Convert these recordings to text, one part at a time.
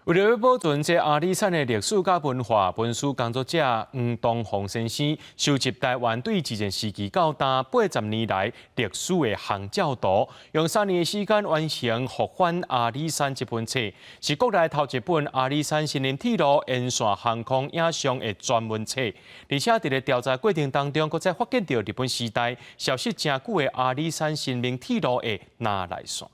為著欲保存這阿里山的歷史佮文化，文史工作者黃東紅先生收集台灣對二戰時期到今80年來歷史的航照圖，用3年的時間完成復返阿里山這本冊，是國內頭一本阿里山森林鐵路沿線航空影像的專門冊。而且佇咧調查過程當中，閣再發現著日本時代消失誠久的阿里山森林鐵路的林內線。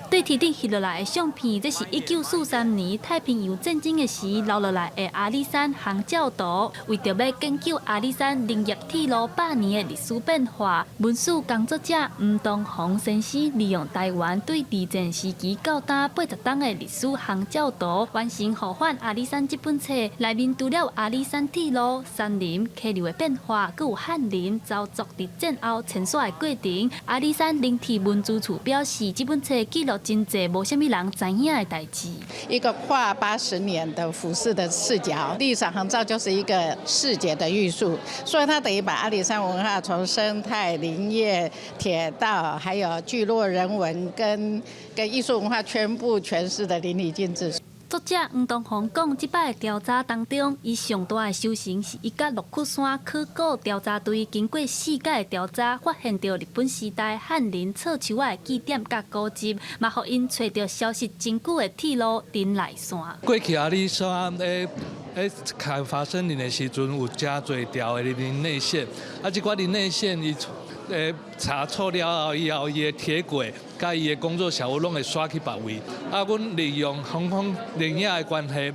對天頂翕落來的相片，這是1943年太平洋戰爭的時留落來的阿里山航照圖。為著欲研究阿里山林業鐵路100年的歷史變化，文史工作者吳東紅先生利用台灣對二戰時期到今80冬的歷史航照圖，完成復返阿里山這本冊。內面除了有阿里山鐵路、山林、溪流的變化，閣有漢人走族佇戰後遷徙的過程。阿里山林鐵文資處表示，這本冊記錄真濟無啥物人知影的代誌。一個跨80年的俯視的視角，歷史航照就是一個視覺的藝術，所以它等於把阿里山文化從生態、林業、鐵道，還有聚落人文跟藝術文化全部詮釋得淋漓盡致。作者黃東紅講，這擺的調查當中，伊上大的收成是伊佮鹿窟山考古調查隊經過四屆的調查，發現著日本時代漢人錯樹仔的據點佮古蹟，嘛予𪜶揣著消失真久的鐵路林內線。過去阿里山咧開發森林的時陣，有誠濟條的林內線，啊，這寡林內線伊查錯了後，以後伊的鐵軌佮伊的工作小屋攏會徙去別位。啊，阮利用航空攝影的關係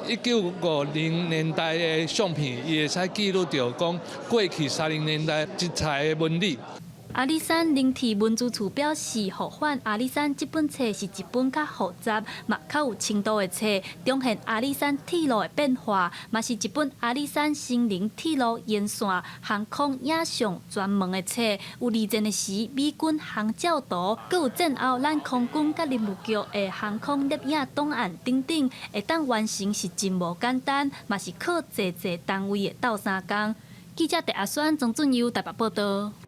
，1950年代的相片，伊會使記錄著講過去30年代這材的紋理。阿里山林鐵文資處表示，復返阿里山這本冊是一本較複雜、嘛較有深度的冊，彰顯阿里山鐵路的變化，嘛是一本阿里山森林鐵路沿線航空影像專門的冊。有二戰的時美軍航照圖，閣有戰後咱空軍佮林務局的航空攝影檔案等等，會當完成是真無簡單，嘛是靠濟濟單位的鬥相共。記者鄭阿宣、曾俊佑台北報導。